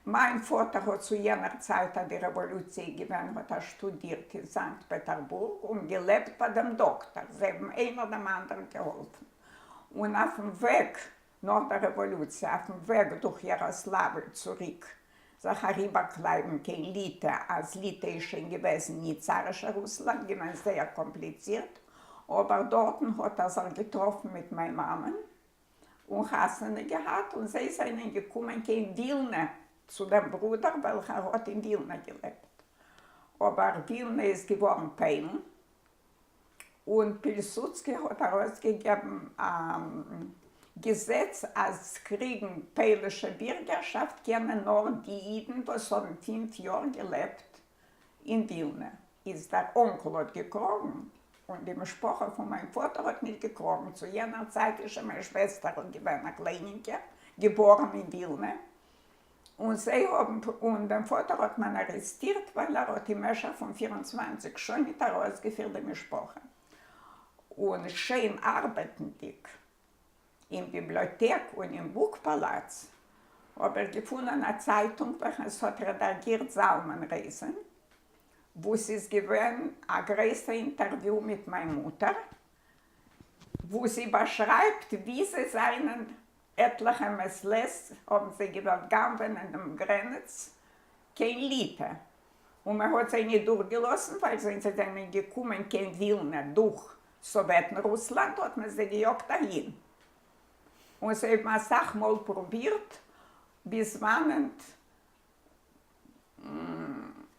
מיין פאטער האט צו יענער צייט אז די רעוואלוציע איז געווען האט ער שטודירט אין סאנקט פעטערבורג און געלעבט ביי דעם דאקטער, זיי האבן איינער דעם אנדערן געהאלפן, און אויפן וועג נאך דער רעוואלוציע אויפן וועג דורך יאראסלאוול צוריק זיך אריבערקלייבן קיין ליטע, אז ליטע איז שוין געוועזן ניט צארישע רוסלאנד, געווען זייער קאמפליצירט, אבער דארטן האט ער זיך געטראפן מיט מיין מאמען און חתונה געהאט, און זיי זענען געקומען קיין ווילנע צו דעם ברודער וועלכער האט אין ווילנע געלעבט, אבער ווילנע איז געווארן פוילן, און פילסודסקי האט ארויסגעגעבן א געזעץ אז קריגן פוילישע בירגערשאפט קענען נאר די אידן וואס האבן 5 יאר געלעבט אין ווילנע. איז דער אנקל האט געקראגן און די משפחה פון מיין פאטער האט נישט געקראגן, צו יענער צייט איז שוין מיין שוועסטערל געווען א קליינינקע, געבארן אין ווילנע, און זיי האבן און דעם פאטער האט מען ארעסטירט ווייל ער האט אין משך פון 24 שעה ניט ארויסגעפירט די משפחה, און שוין ארבעטנדיק אין ביבליאטעק און אין בוק-פאלאץ האב איך געפונען א צייטונג וועלכע עס האט רעדאגירט זלמן רייזען, וואו ס'איז געווען א גרויסע אינטערוויו מיט מיין מוטער, וואו זי באשרייבט ווי זיי זענען עטליכע מעת לעת האבן זיי געוואלט גנב'ענען דעם גרעניץ קיין ליטע, און מען האט זיי ניט דורכגעלאזן, ווייל זיי זענען געקומען קיין ווילנע דורך סאוועטן רוסלאנד האט מען זיי געיאגט אהין, און זיי האבן אסאך מאל פרובירט ביז וואנענט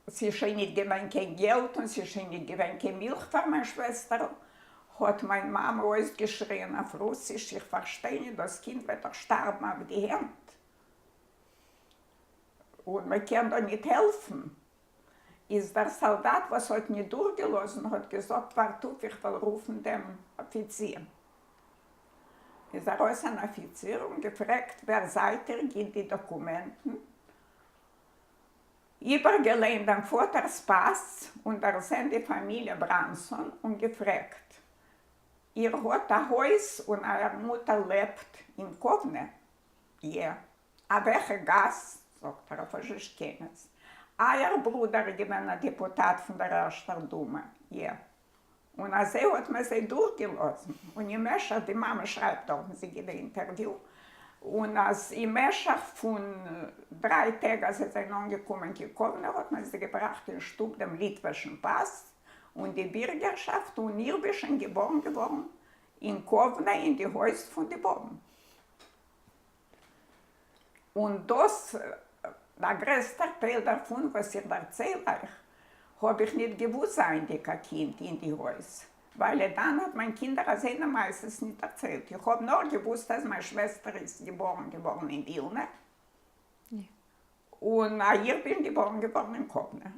ס'איז שוין ניט געווען קיין געלט און ס'איז שוין ניט געווען קיין מילך פאר מיין שוועסטערל, האט מיין מאמע אויסגעשריען אויף רוסיש, איך פארשטיי ניט, דאס קינד וועט דאך שטארבן אויף די הענט, און מען קען דא ניט העלפן. איז דער סאלדאט וואס האט ניט דורכגעלאזן האט געזאגט, ווארט אפ, איך וועל רופן דעם אפיציר. איז ארויס אן אפיציר און געפרעגט, ווער זייט איר, גיט די דאקומענטן. איבערגעליינט דעם פאטער'ס פאס און דערזען די פאמיליע בראנסאן און געפרעגט, איר האט א הויז און אייער מוטער לעבט אין קאוונע? יע. א וועלכע גאס? זאגט ער אויף אזשעשקענעס. אייער ברודער איז געווען א דעפוטאט פון דער ערשטער דומע? יע. און אזוי האט מען זיי דורכגעלאזן, און אין משך, די מאמע שרייבט דארטן, זי גיט די אינטערוויו, און אז אין משך פון 3 טעג אז זיי זענען אנגעקומען קיין קאוונע האט מען זיי געבראכט אין שטוב דעם ליטווישן פאס און די בירגערשאפט, און איך בין שוין געבארן געווארן אין קאוונע אין די הויז פון די באבן. און דאס, דער גרעסטער טייל דערפון וואס איך דערצייל אייך, האב איך ניט געוואוסט זייענדיק א קינד אין די הויז, ווייל דאן האט מיין קינדער אזענע מעשות ניט דערציילט, איך האב נאר געוואוסט אז מיין שוועסטער איז געבארן געווארן אין ווילנע, און איך בין געבארן געווארן אין קאוונע.